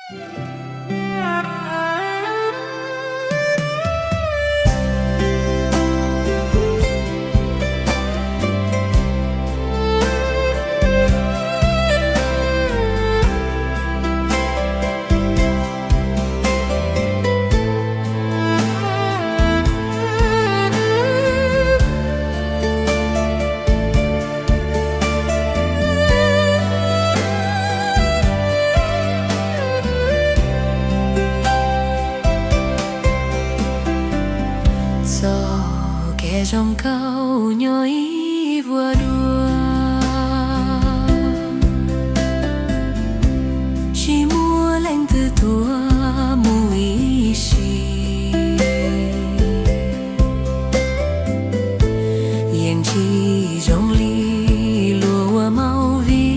Txoj kev zoo nkauj nyob ib vuag dua, tsis muaj leej twg tuaj mus ib sim. Yeej tsis zoo li luag ua movie,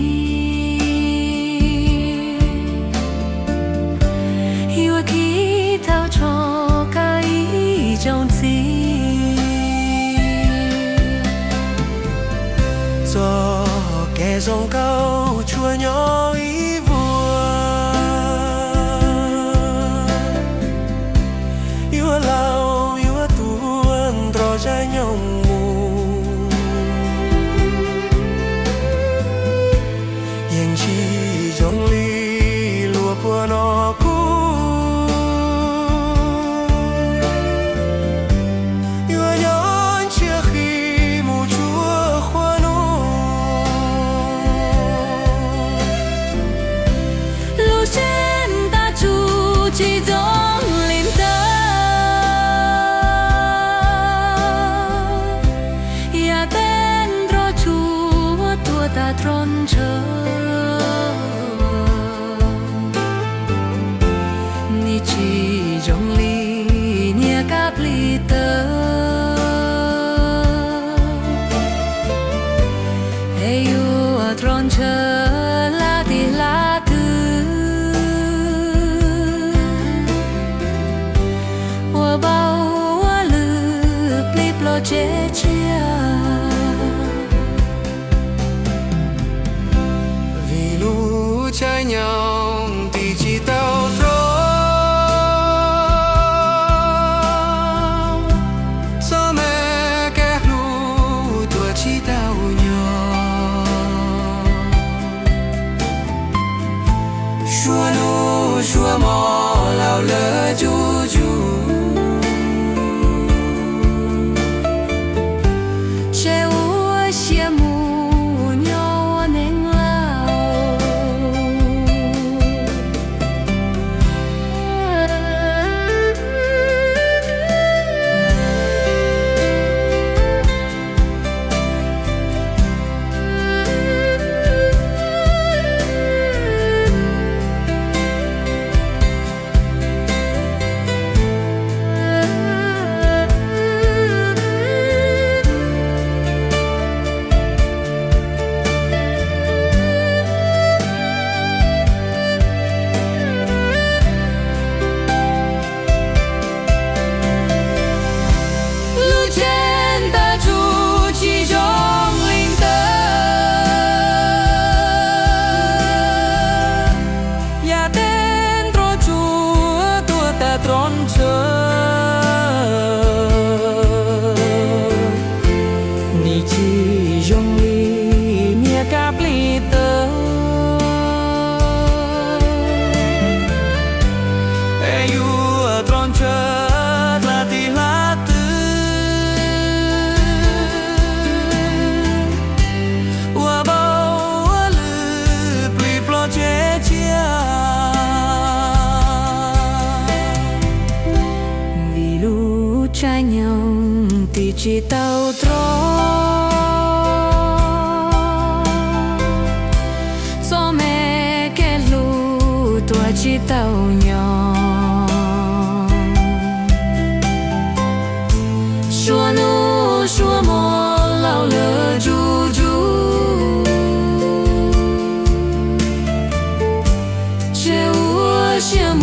yuav khib tau tsho kawg ib tsoom txiv. Txoj kev zoo nkauj tsuas nyob ib vuag, yuav laus yuav tuag nrog zaj nyoog mus. Yeej tsis zoo li luag puag no kuj yuav nyob ntsiag qhi mus tsuav qhua nus. Lub tsev ntaj tsug tsis zoo li ntawd, yav teb nroj tsuag tuag tag rau ntshav. Nws tsis zoo li niag kab plig tawg, es yuav rov ntshaw hla tim hla twg, ua npaum ua lwm plig ploj tsev tsiaj. Vim lub caij nyoog tis tsis tau rov, txoj me kev hlub tuaj tsis tau nyob. Suav nus suav hmo laus lawv tsuj tsuj, tseem ua siab mus nyob ua neeg laus. Lub tsev ntaj tsug tsis zoo li ntawd, yav teb nroj tsuag tuag tag rau ntshav. Nws tsis zoo li niag kab plig tawg, es yuav rov ntshaw hla tim hla twg, ua npaum ua lwm plig ploj tsev tsiaj. Vim lub caij nyoog tis tsis tau rov, txoj me kev hlub tuaj tsis tau nyob. Suav nus suav hmo laus lawv tsuj tsuj, tseem ua siab